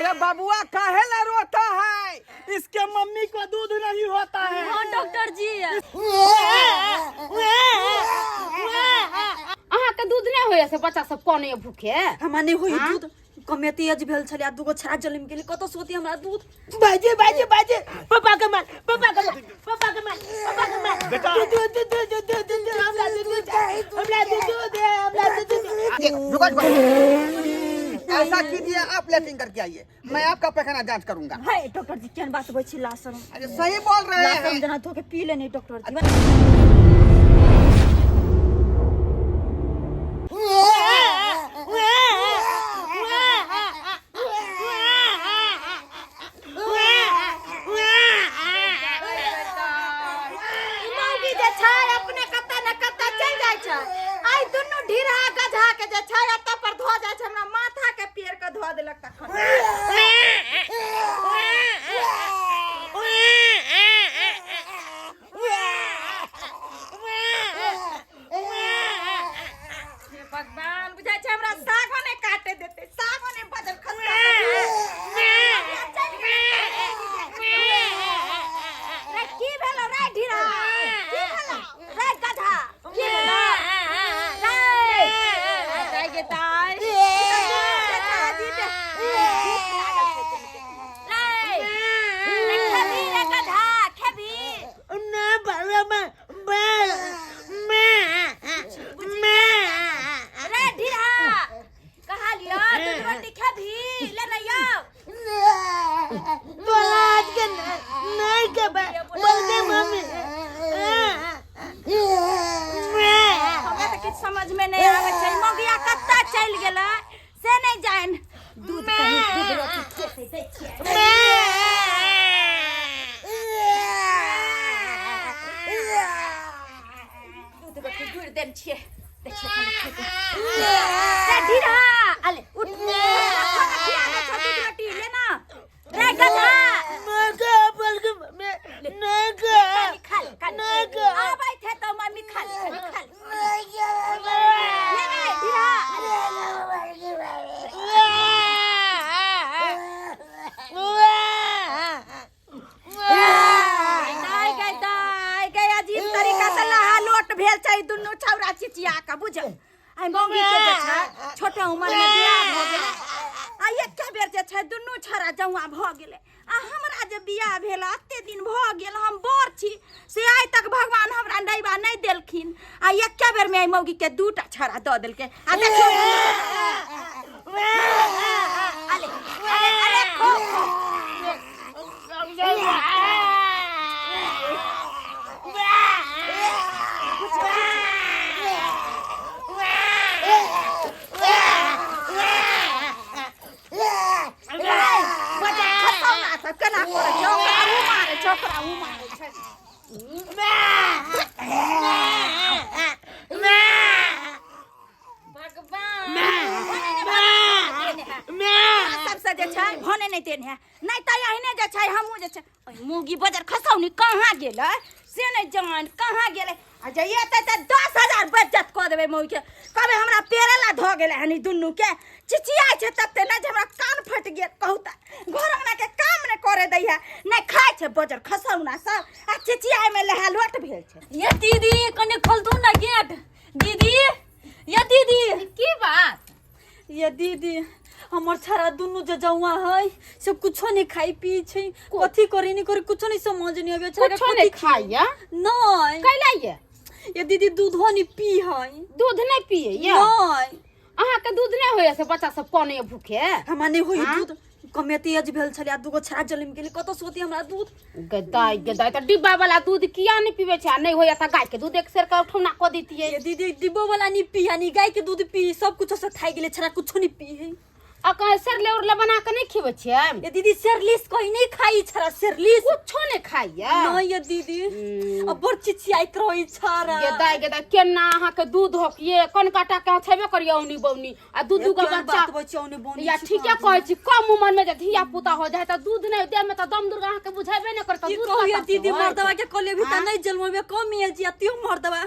अरे बबुआ काहे ला रोता है? इसके मम्मी को दूध नहीं होता है। हाँ डॉक्टर जी। अहाँके दूध नहि होइए से बच्चा सब कने भूखे? हमरा नहि होइए दूध, कमेती अज भेल छलै आ दूगो छड़ा जलमि गेलै, कतऽ से होतै हमरा दूध? बाजे बाजे बाजे, पापा के मार, पापा के मार, पापा के मार, पापा के मार। बेटा। दूध दूध दूध दूध दूध, हमरा दूध चाही, हमरा दूध दे, हमरा दूध दे। रुको रुको, ऐसा कीजिए आप लेटिंग करके आइए, मैं आपका पैखाना जांच करूंगा। हाय डॉक्टर जी, केहन बात होइ छै? लाशरम। अरे सही बोल रहे लाशरम हैं। जेना धोके पी लेने डॉक्टर जी। मौगी जे छै अपने कतऽ ने कतऽ चलि जाइ छै, आइ दुनू ढीरहा गजहा के जे छै एतऽ पर धो जाइ छै, हमरा माथा के पेड़ के धो देलक तखन। हे भगवान, बुझाइ छै हमरा सागो नहि काटे देतै, सागो नहि बदल खसका। रे की भेलो रे ढीरा? की भेलो रे गधा? की भेलो रे? दाइ गे दाइ, ई तऽ दूध के छाजी पे भूख लागल छै दुनू के। रे रे खेबही रे गधा, खेबही ना बाबा, बा बा मैं। रे ढीरा, कहा लियो दूध रोटी खेबही? ले ने यौ। तोला आज के नहीं के बोल दे मम्मी। हमरा तऽ किछु समझ में नहि आबै छै, मौगिया कतऽ चलि गेलै से नहि जानि। दूध कहीं दूध रोटी खेतै, दै छियै। दूध रोटी गुड़ि देने छियै, दै छियै कनि खेतै। रे ढीरा, अले उठ, खाना खिया दै छौ दूध रोटी, ले ना रे गधा। मैं के बोल के मैं नहीं के। कनि खा ले, कनि। नहीं के। आबै छै तऽ मम्मी, खा ले, कनि खा ले। ले रे ढीरा। दाइ गै दाइ गै, अजीब तरीका से लहा लोट भेल छै दुनू छौड़ा चिचिया के। बुझ, आइ मौगी के जे छै छोटे उमर में बियाह भऽ गेलै आ एके बेर जे छै दुनू छौड़ा जौआ भऽ गेलै, आ हमरा जे बियाह भेल एते दिन भऽ गेल, हम बड़ छी, से आइ तक भगवान हमरा नैबा नहि देलखिन, आ एके बेर में आइ मौगी के दूटा छौड़ा दऽ देलकै। आ देखियौ, अले अले अले, खो खो। बजा खतौना सब केना करै छै? ओकरा उ मारै छै, ओकरा उ मारै छै। भगवान सबसे जे छै भने नहि देने है, नहि तऽ एहने जे छै हमहूँ जे छै। ओहि मुगी बजर खसौनी कहाँ गेलै से नहि जान कहाँ गेलै, आ जे एतै तऽ 10,000 बेज्जत कऽ देबै मौगी के। कहबै हमरा पेड़े ला धऽ गेलै हन ई दुनू के, चिचियाइ छै तते ने जे हमरा कान फटि गेल। कहू तऽ घर अंगना के काम नहि करे दै है, नहि खाइ छै बजर खसौना सब, आ चिचियाइ मे लहा लोट भेल छै। ये दीदी, कने खोल दू ना गेट दीदी, ये दीदी। की बात? ये दीदी, हमर छड़ा दुनू जे जौआ है से कुछो नहीं खाई पी छै, कथी करी नहीं करी कुछो नहीं समझ नहीं आबै छड़ा के। कुछो नहि कथी खाइया? नहीं। कैला ये? ये दीदी, दूधो नहीं पी है। दूध नहि पिए ये? नहीं। अहाँके दूध नहि होइए से बच्चा सब कने भूखे? हमरा नहि होइए हाँ? दूध, कमेती अज भेल छलै आ दूगो छड़ा जलमि गेलै, कतऽ से होतै हमरा दूध? गे दाइ गे दाइ, तऽ डिब्बा वाला दूध किया नहि पीबै छै? आ नहि होइए तऽ गाय के दूध एक सेर के उठौना कऽ दैतियै। ये दीदी, डिब्बो वाला नहीं पी है, नहीं गाय के दूध पी, सब कुछ से थाकि गेलै, छड़ा कुछो नहीं पी है। आ कहे सेरले उरले बना के नहि खिबै छियै? ये दीदी, सेरलिस कहीं नहीं खाई छड़ा, सेरलिस कुछो नहि खाइया? नहीं ये दीदी, अब बड़ चिचियाइत रहै छड़ा। गे दाइ गे दाइ, केना अहाँके दूध होकिए? कनकाटा के छेबे करिए औनी बौनी आ दू दू गो केहन बच्चा। बात बच्चा औनी बौनी या छी ठीके कहै छी, कम उमर में जे धिया पुता हो जाए तऽ दूध नहि, देह में तऽ दम दुर्गा अहाँके बुझेबे नहि करत। की दूध कहू ये कतऽ से दीदी, होयत? मर्दवा के कहलियै अभी तऽ नहीं जन्मबे, कम ये जी त्यो मर्दवा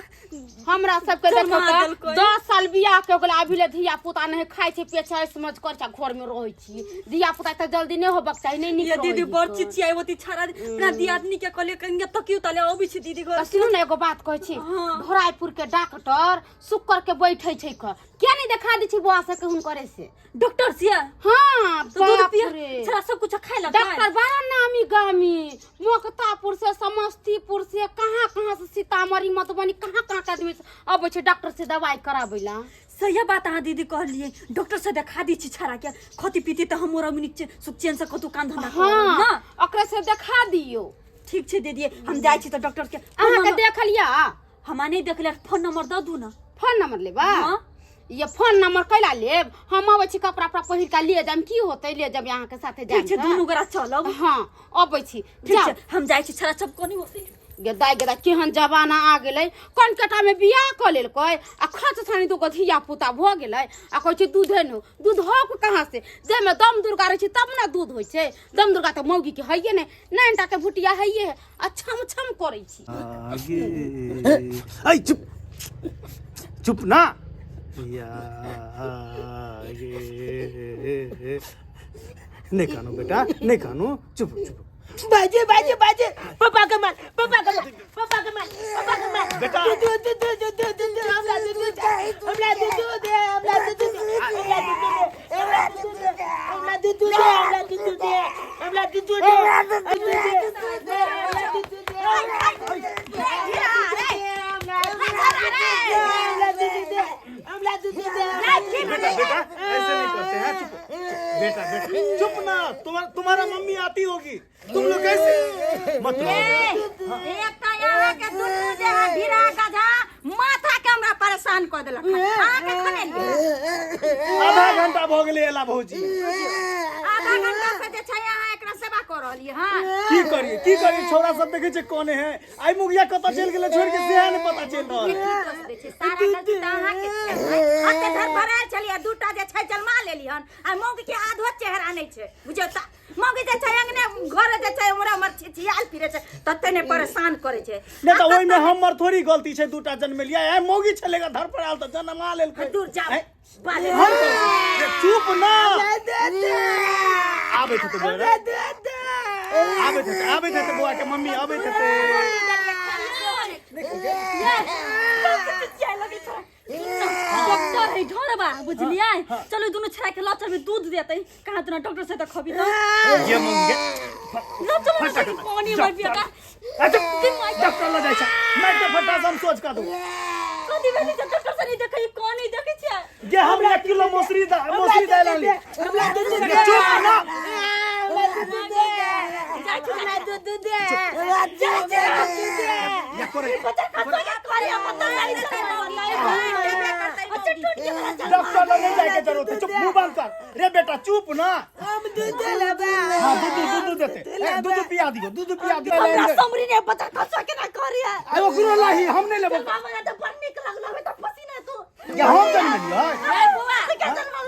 हमरा सबके देखो जमा तऽ देलकै। 10 साल बियाह के हो गेलै, अभी ले धिया पुता नहि खाइ छै पियै छै, समझ कर छै। घर में रहै छी धिया पुता तऽ जल्दी नहि होबक चाही नहि नीक ये दीदी रहै बड़ हिके। चिचियाई होती छाड़ा अपना दियादनी के कहलिए कनिया तकियो तले अबै छी दीदी घर तऽ सुनू ने एगो बात कहै छी हाँ। धोराईपुर के डॉक्टर शुक्र के बैठे छै क किया नहि देखा दै छी बौआ सबके हुनकरे से डॉक्टर सिया हाँ तो दूध बाप पिया रे। छड़ा सब कुछ खाए लगा डॉक्टर बड़ा नामी गामी मोकतापुर से समस्तीपुर से कहाँ कहाँ से सीतामढ़ी मधुबनी कहाँ कहाँ के आदमी अबै छै डॉक्टर से दवाई कराबै ला सही बात अहाँ दीदी कहलिए डॉक्टर से देखा दी छी छड़ा के खती पीती तऽ हमर अमिनिक छै सुख चैन से कतौ काम धंधा करब हाँ ना ओकरे से देखा दियौ ठीक छै दीदी हम जाइ छी तऽ डॉक्टर के अहाँके देखलिया हमरा नहि देखले फोन नंबर दऽ दू ना फोन नंबर लेबा हाँ। ये फोन नंबर कैला लेब हम अबै छी कपड़ा उपड़ा पहिर के ले जाम की होतै ले जाब अहाँके साथे ठीक छै जाम दुनू गोरा चलब हाँ अबै छी ठीक जाउ छै हम जाइ छी छड़ा सब कोनी होतै गे दाइ गे दाइ केहन जमाना आ गेलै कनकेटा मे बियाह कऽ लेलकै आ खच छानी दूगो धिया पुता भऽ गेलै आ कहै छै दूधे नहि दूध हौ कहाँ से जाहिमे दम दुर्गा रहै छै तब ने दूध होइ छै दम दुर्गा तऽ मौगी के हैये नहि नाइन टा के भुटिया हैये है आ छम छम करै छी आगे ऐ चुप चुप ना या आगे नहीं कानू बेटा नहीं कानू चुप चुप बाजे बाजे बाजे पापा के मार पापा के मार पापा के मार पापा के मार बेटा। दूध दूध दूध दूध दूध हमरा दूध चाही हमरा दूध दे हमरा दूध दे हमरा दूध दे हमरा दूध दे हमरा दूध दे हमरा दूध दे हमरा दूध दे हमरा दूध दे हमरा दूध दे हमरा दूध दे बेटा बेटा ऐसे नहीं करते हैं चुप बेटा बेटा चुप ना तुम्हारा तुम्हारा मम्मी आती होगी तुम लोग कैसे मत रो बेटा। एक तऽ अहाँके दुनू जे है भिड़ा गधा माथा के हमरा परेशान कऽ देलक हन। अहाँके खने आधा घंटा भऽ गेलै एला भौजी आधा घंटा से जे छै अहाँ एकरा सेवा कऽ रहलियै हन की करिए की करिए छोरा सब देखे छै कोने है आई मुगिया कतऽ चलि गेलै छोड़ के सेहे नहि पता चलि रहल है की दोष दै छै सारा गलती तऽ अहाँके छै हते धर भरायल छलियै दूटा जे छै जलमा लेलियै हन आ मौगी के आधो चेहरा नहि छै बुझियौ तऽ मौगी जे छै अंगने घर जे छै उमरा उमर छिछियाल फिरे छै तते ने परेशान करे छै नहि तऽ ओहिमे हमर थोड़ी गलती छै दूटा जन्मेलियै आइ मौगी छलै धर पर आयल तऽ जन्मा लेलकै दूर जाओ आँय, बाले हम चुप ना आबैत हेतै बौआ रे। आबैत हेतै आबैत हेतै बौआ के मम्मी आबैत हेतै डॉक्टर है ढोरबा बुझलियै चलू दुनू छड़ा के लऽ चलबै दूध देतै कहाँ तोरा डॉक्टर से तऽ खबी तऽ ये मम्मी के लऽ चलू ने सखी, पानी हमर बेटा अच्छा डॉक्टर लऽ जाइ छै मारि के फटा से हम सोच कऽ दू कथी भेलै जे डॉक्टर से नहि देखै कोन नहि देखै छियै जे हमरा एक किलो मौसरी दा मौसरी दै लाली चुप ना या करे डॉक्टर लग नहीं जाए के जरूरत है चुप मुंह बंद कर रे बेटा चुप ना हम दूध लेबा हाँ दूध दूध दूध देते ए, दूध पिया दियो दूध पिया दियो हमरा समरी ने बता खसा के ना करिया आ ओकरो लाही हम नहीं लेबो बाबा त बड़ नीक लगलो हमे त पसीना तो या हम जन्म लियो ए बुआ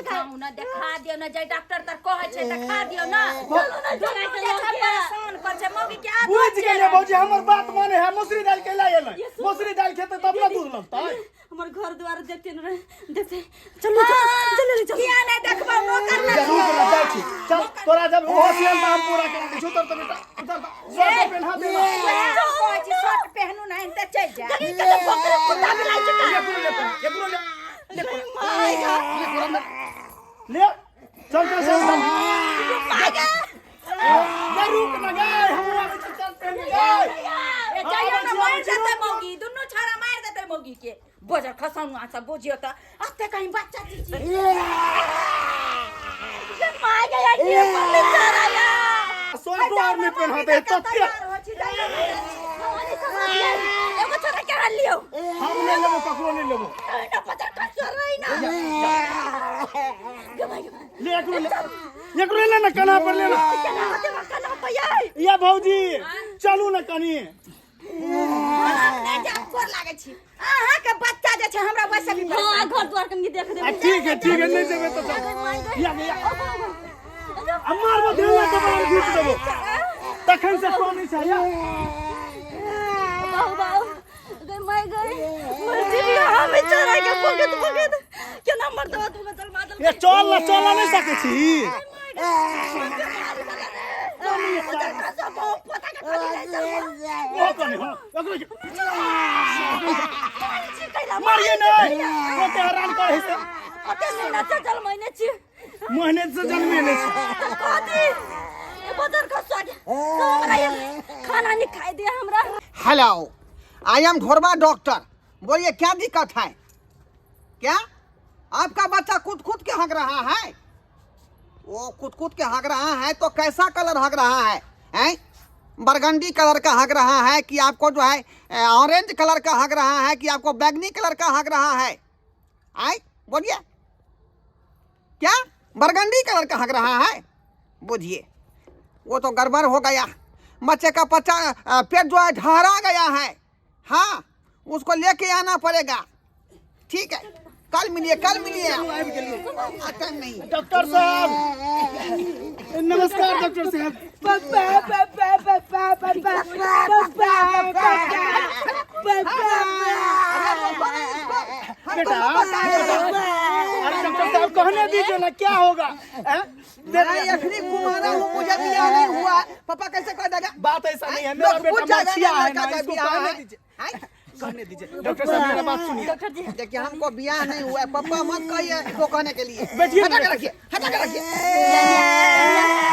जाऊ ना देखा दियौ ना जे डॉक्टर तर कहै छै देखा दियौ ना चलो ना दुनू जे छै परेशान कर छै मौगी के आदत बुझ छै गेलियै भौजी हमर बात माने है मसुरी दालि कैला एलै मसुरी दालि खेतै तब ने दूध लगतै हमर घर द्वार देखते न रहे देखते चलो चलो चलो चलो किया नहि देखबै नौकर जा रुक ना जाइ छी चल तोरा जब ओहो सियन तऽ हम पूरा करा दै छी उतर तऽ बेटा उतर तऽ स्वेटर पेन्हा दे ना कहै छी शर्ट पेहनू नहि तऽ चलि जा कुत्ता बिलाई छै एकरो ले तोरा, एकरो ले ले कोरा में ले चल चल चल चल जा रुक ना गए हम आबै छी चल पेन गए ए जाइयो ना मारि देतै मौगी दुनू छाड़ा मारि देतै मौगी के बोझ खसाउ आ सब बुझियो तऽ अते कहीं बच्चा चीची माय गया के पल्ले चढ़ा या स्वेटर आर नहीं पेन्हाते तते एगो छोरा के हाल लियो हम नहीं लेबो ककरो नहीं लेबो ना पता कर रही ना गमाई गमाई ले एकरो ले एकरो ले ना कन्हा पर ले ना केना होते मकान पे या भौजी चलू ना कनी नहि जाब गोर लागै छी अहाँके बच्चा जे छै हमरा वैसे भी हां घर द्वार कनी देख दे आ ठीक है नहीं जेबे तो चल या या आ मारबो धेला के बाहर घीच देबो तखन से कोनी छै या बाहु बाहु गई my गई मर्जी भी हम चोरा के पकड़ पकड़ केना मर्दवा दूगो जलमा देलकै। ये चल ना, चल ना नहीं सके छी। ओ कने हो, ओकरो के- मारिए नहीं, ओते हैरान करे से। कते महीना से जलमैने छी? महीने से जन्मे नहीं छी। तऽ कथी? ए बजर खसुआ के तो हमरा ये खाना नहीं खाइ दे हमरा। Hello, I am Dhorba doctor, बोलिए क्या दिक्कत है? क्या आपका बच्चा कूद कूद के हग रहा है? वो कूद कूद के हग रहा है तो कैसा कलर हग रहा है? हैं, बरगंडी कलर का हग रहा है कि आपको जो है ऑरेंज कलर का हग रहा है कि आपको बैगनी कलर का हग रहा है? आए बोलिए, क्या बरगंडी कलर का हग रहा है? बुझिए वो तो गड़बड़ हो गया, बच्चे का बच्चा पेट जो है ठहरा गया है। हाँ, उसको लेके आना पड़ेगा। ठीक है, कल मिलिए, कल मिलिए, आता नहीं। डॉक्टर साहब नमस्कार। डॉक्टर साहब पापा पापा पापा पापा पापा पापा बेटा, अरे डॉक्टर साहब कहने दीजिए ना, क्या होगा? हैं? मैं अखनी कुमारा हूँ, मुझे बियाह नहीं हुआ, पापा कैसे कह देगा? बात ऐसा नहीं है, मेरा लोग बेटा पूछ जाएगा मछिया ना, है ना, लड़का का इसको बियाह कहने है। दीजिए, हैं? कहने दीजिए। डॉक्टर साहब मेरा बात सुनिए। डॉक्टर जी देखिए हमको बियाह नहीं हुआ है, पापा मत कहिए इसको कहने के लिए। बैठिए। हटा के रखिए, हटा के रखिए।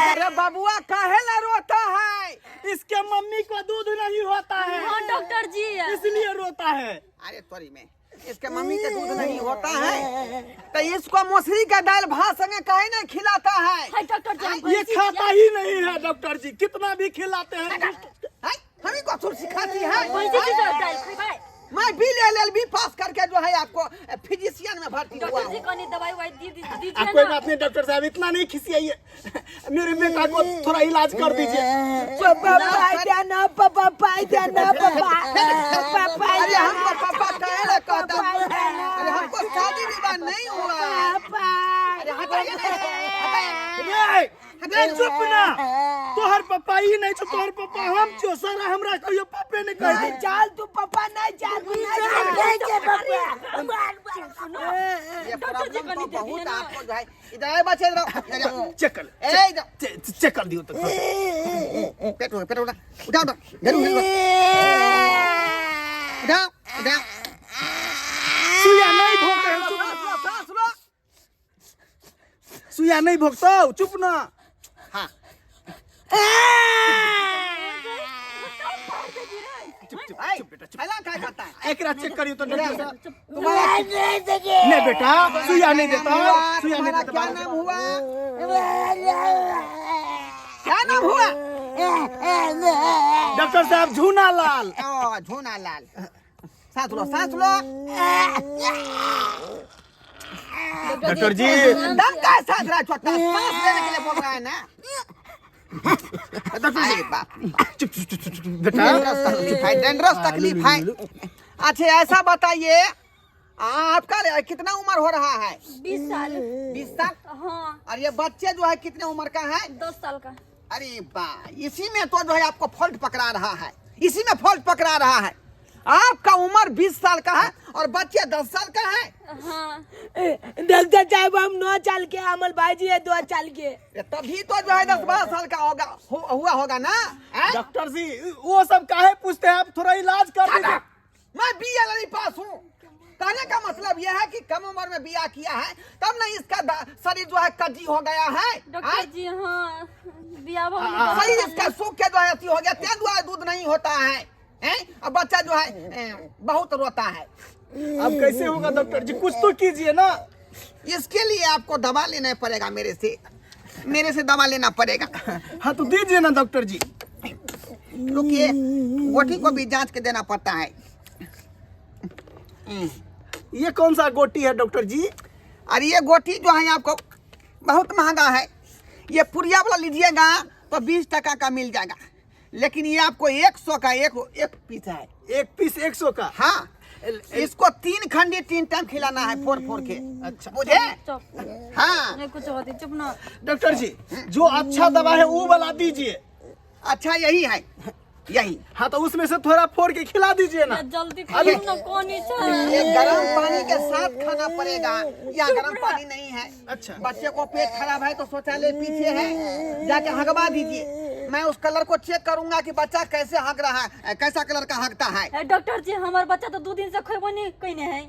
अरे बाबुआ काहे ला रोता है? इसके मम्मी को दूध नहीं होता है। हाँ डॉक्टर जी, इसलिए रोता है। अरे तोरी में इसके मम्मी के दूध नहीं होता है तो इसको मौसरी का दाल भात संगे काहे नहीं खिलाता है? हाय डॉक्टर जी, हम ये खाता ही नहीं है डॉक्टर जी, कितना भी खिलाते हैं। हैं? हमी को सुर सिखाती है। भैंसी की तरह दाल खइबै। मैं बी एल एल बी पास करके जो है आपको फिजिशियन में भर्ती हुआ डॉक्टर जी हूँ। कनी दवाई why the दी आ, दीजिए कोई ना। बात नहीं डॉक्टर साहब, इतना नहीं खिसियाइए, मेरे बेटा को थोड़ा इलाज कर दीजिए। पापा पाई देना, पापा पाई देना, पापा पापा। अरे हमको पापा काहे ला कहता? अरे हमको शादी विवाह नहीं हुआ है। पापा अरे हटाइए ना इसको, हटाइए। ए, ए, चुप ना, तोहर पप्पा ही नहीं छो, तोहर पप्पा हम छो, सारा हमरा कहियो पप्पे नहीं कह नहीं चाल तू पापा नहीं चाल तू नहीं चाल ये प्रॉब्लम तो बहुत आपको जो है। इधर आए बच्चे, इधर आओ, इधर आओ। चेक कर, ए इधर चेक कर दियो तो। पेट उठा, पेट उठा, उठा उठा, इधर उठा, उठा उठा। सुइया नहीं भोंके है, चुप। सांस लो। सुइया नहीं भोंकतो, चुप ना। हाँ चुप चुप चुप बेटा चुप। फैला क्या करता है? एकरा चेक करियो तो डॉक्टर साहब। तुम्हारा नहीं बेटा, सुइया नहीं देता, सुइया नहीं तुम्हारा देता। क्या नाम हुआ? क्या नाम हुआ? डॉक्टर साहब झूना लाल। ओ झूना लाल, सांस लो, सांस लो। डॉक्टर जी दम का सांस रहा छोटा, सांस लेने के लिए बोल रहा है ना। अरे बाप, चुप चुप चुप चुप बेटा, डेंजरस तकलीफ है, डेंजरस तकलीफ है। अच्छा ऐसा बताइए, आपका कितना उम्र हो रहा है? 20 साल। 20 साल? हाँ। और ये बच्चे जो है कितने उम्र का है? 10 साल का। अरे बा, इसी में तो जो है आपको फॉल्ट पकड़ा रहा है, इसी में फॉल्ट पकड़ा रहा है। आपका उम्र 20 साल का है और बच्चे 10 साल का है। हाँ डॉक्टर साहब हम 9 साल के, अमल भाई जी है 2 साल के। ये तभी तो जो है 10-12 साल का होगा, हुआ होगा ना? डॉक्टर जी वो सब काहे पूछते हैं, आप थोड़ा इलाज कर दीजिए। मैं बी एल एल पास हूँ, कहने का मतलब यह है कि कम उम्र में बियाह किया है तब ना इसका शरीर जो है कजी हो गया है। डॉक्टर जी हाँ, बियाह भ गेलै। शरीर इसका सूख के जो है अथी हो गया, तें दुआरे दूध नहीं होता है, हैं? अब बच्चा जो है बहुत रोता है। अब कैसे होगा डॉक्टर जी, कुछ तो कीजिए ना। इसके लिए आपको दवा लेना पड़ेगा, मेरे से, मेरे से दवा लेना पड़ेगा। हाँ तो दीजिए ना डॉक्टर जी। रुकिए, गोटी को भी जांच के देना पड़ता है। ये कौन सा गोटी है डॉक्टर जी? अरे ये गोटी जो है आपको बहुत महंगा है, ये पुड़िया वाला लीजिएगा तो 20 टका का मिल जाएगा, लेकिन ये आपको 100 का एक पीस है। एक पीस 100 का? हाँ, इसको 3 खंडी 3 टाइम खिलाना है, 4-4 के। अच्छा बुझे? चुप। हाँ नहीं कुछ होती, चुप ना। डॉक्टर जी जो अच्छा दवा है वो वाला दीजिए। अच्छा यही है, यही। हाँ तो उसमें से थोड़ा फोड़ के खिला दीजिए ना। जल्दी खाओ ना, कौन इच्छा ये गर्म पानी के साथ खाना पड़ेगा, यहाँ गर्म पानी नहीं है। अच्छा। बच्चे को पेट खराब है तो शौचालय पीछे है, जाके हगवा दीजिए। मैं उस कलर को चेक करूंगा कि बच्चा कैसे हग रहा है, कैसा कलर का हगता है। ए, डॉक्टर जी हमार बच्चा तो 2 दिन से खेबो नहीं कइने है।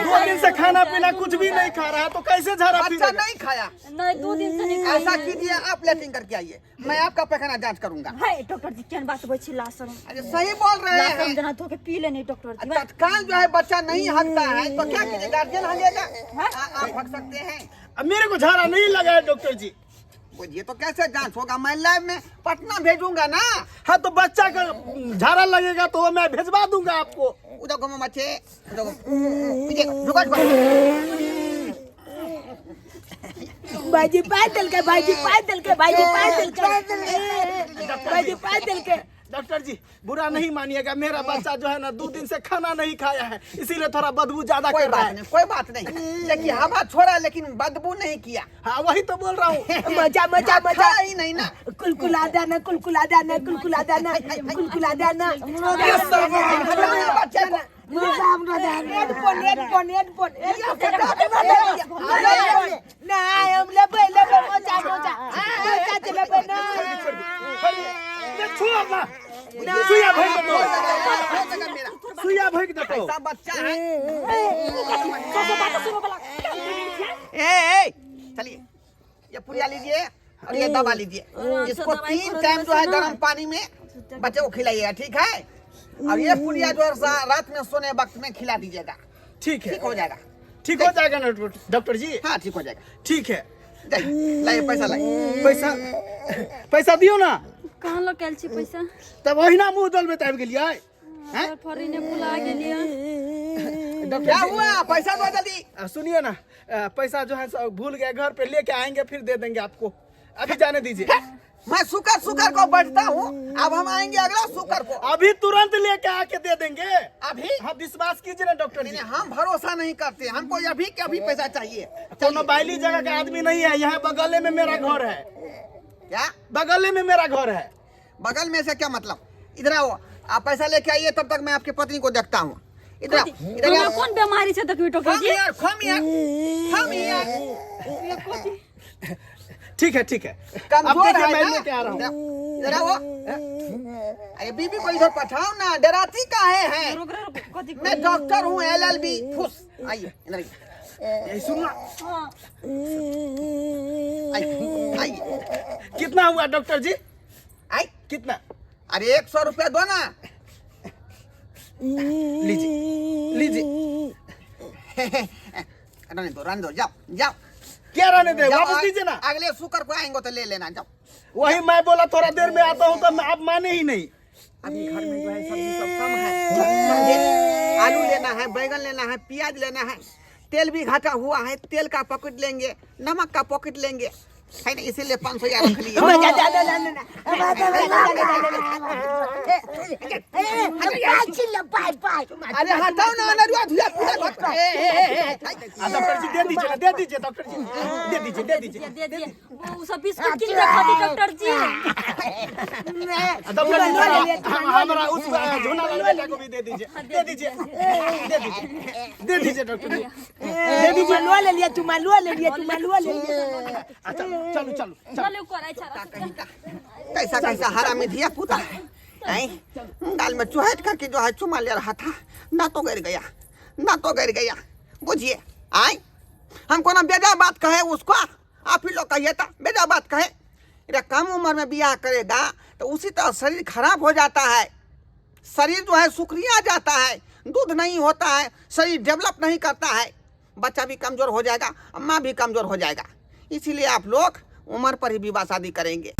2 दिन से खाना पीना कुछ भी नहीं खा रहा है तो कैसे झाड़ा बच्चा पीएगा? नहीं खाया। नहीं 2 दिन से नहीं खाया। ऐसा कीजिए आप लेटिंग करके आइए, मैं आपका पैखाना जांच करूंगा। हाय डॉक्टर जी केहन बात बोल छी, लाशरम। अरे सही बोल रहे लाशरम हैं। जना धो के पी लेने डॉक्टर जी। तत्काल जो है बच्चा नहीं हगता है तो क्या कीजिए, गार्जियन हगेगा? आप हग सकते हैं। अब मेरे को झाड़ा नहीं लगा है डॉक्टर जी। ये तो कैसे जांच होगा, मैं लैब में पटना भेजूंगा ना। हाँ तो बच्चा का झाड़ा लगेगा तो वो मैं भेजवा दूंगा आपको। उधर घूमो बच्चे, उधर घूमो। पीछे झुको, झुको। भाईजी पैदल के, भाईजी पैदल के, भाईजी पैदल के, भाईजी पैदल के। डॉक्टर जी बुरा नहीं मानिएगा, मेरा बच्चा जो है ना 2 दिन से खाना नहीं खाया है, इसीलिए थोड़ा बदबू ज्यादा कोई कर रहा बात है। नहीं, कोई बात नहीं। देखिए हवा छोड़ा लेकिन बदबू नहीं किया। हाँ वही तो बोल रहा हूँ। मजा मजा मजा। खाया ही नहीं ना। कुलकुला दाना, कुलकुला दाना, कुलकुला दाना, कुलकुला दाना। बच्चे को हेडफोन हेडफोन हेडफोन। ना हम लेबै लेबै मोजा मोजा मोजा के लेबै ना। छुआ ना, सुइया भोग देतो, सुइया भोग देतो। ऐसा बच्चा है। ए ए चलिए ये पुड़िया लीजिए और ये दवा लीजिए। इसको 3 टाइम जो है गर्म पानी में बच्चे को खिलाइएगा, ठीक है? और ये पुड़िया जो है रात में सोने वक्त में खिला दीजिएगा। ठीक है, ठीक हो जाएगा। ठीक हो जाएगा ना डॉक्टर जी? हाँ ठीक हो जाएगा। ठीक है, लाइए पैसा, लाइए पैसा। पैसा दियो ना। कहाँ लग गेल छी पैसा? तब ओहिना मुँह डलबे आबि गेलियै। हैं फरीने भुला गेलियै। डॉक्टर क्या हुआ, पैसा दो जल्दी। सुनिए ना, पैसा जो है भूल गए, घर पे लेके आएंगे फिर दे देंगे आपको, अभी जाने दीजिए। मैं शुकर शुकर को बैठता हूँ, अब हम आएंगे अगला शुकर को। अभी तुरंत लेके आके दे देंगे अभी? हाँ विश्वास कीजिए ना डॉक्टर जी। हम भरोसा नहीं करते, हमको अभी के अभी पैसा चाहिए। कोनो बाइली जगह का आदमी नहीं है, यहाँ बगले में मेरा घर है। क्या बगले में मेरा घर है? बगल में से क्या मतलब? इधर आओ, आप पैसा लेके आइए, तब तक मैं आपकी पत्नी को देखता हूँ। इधर आओ, इधर आओ। कौन बीमारी से देखबी doctor ji? Come here, come here. ठीक है ठीक है, कमजोर है मैं ना? लेके आ रहा हूँ। इधर आओ। अरे बीबी को इधर पठाओ ना, डराती काहे है? मैं डॉक्टर हूँ, LLB। फुस, आइए इधर आइए। सुनना, आइए आइए। कितना हुआ डॉक्टर जी? आई कितना? अरे 100 रुपया दो ना। लीजिए लीजिए। रहने दो, रहने दो, जाओ जाओ। क्या रहने दे, जाओ, वापस दीजिए ना। अगले शुक्र को आएंगे तो ले लेना, जाओ। वही मैं बोला थोड़ा देर में आता हूँ तो आप माने ही नहीं। अभी घर में जो है सब्जी सब कम है, समझे? आलू लेना है, बैगन लेना है, प्याज लेना है, तेल भी घाटा हुआ है, तेल का पॉकेट लेंगे, नमक का पॉकेट लेंगे, है ना, इसीलिए 500 यार रख लिए। अरे हटाओ ना, अनरुआ धुआ पूरा घर। ए ए ए डॉक्टर जी दे दीजिए ना, दे दीजिए डॉक्टर जी, दे दीजिए, दे दीजिए, दे दीजिए। वो सब बिस्कुट किन के खाती डॉक्टर जी? डॉक्टर जी हमारा उस झोना वाला बेटा को भी दे दीजिए, दे दीजिए, दे दीजिए, दे दीजिए डॉक्टर जी, दे दीजिए। लुआ ले लिया, चुमा लुआ ले लिया, चुमा लुआ ले लिया। अच्छा चलो चलो चलो कराई छारा। कैसा कैसा हरामी धिया पुता है, गाल में चुहट करके जो है चुमा ले रहा था, ना तो गिर गया, ना तो गिर गया, बुझिए। आए हमको ना बेजा बात कहे उसको, आप ही लोग कहिए था बेजा बात कहे। अरे कम उम्र में ब्याह करेगा तो उसी तरह शरीर खराब हो जाता है, शरीर जो है सुक्रिया जाता है, दूध नहीं होता है, शरीर डेवलप नहीं करता है, बच्चा भी कमज़ोर हो जाएगा, माँ भी कमज़ोर हो जाएगा। इसीलिए आप लोग उम्र पर ही विवाह शादी करेंगे।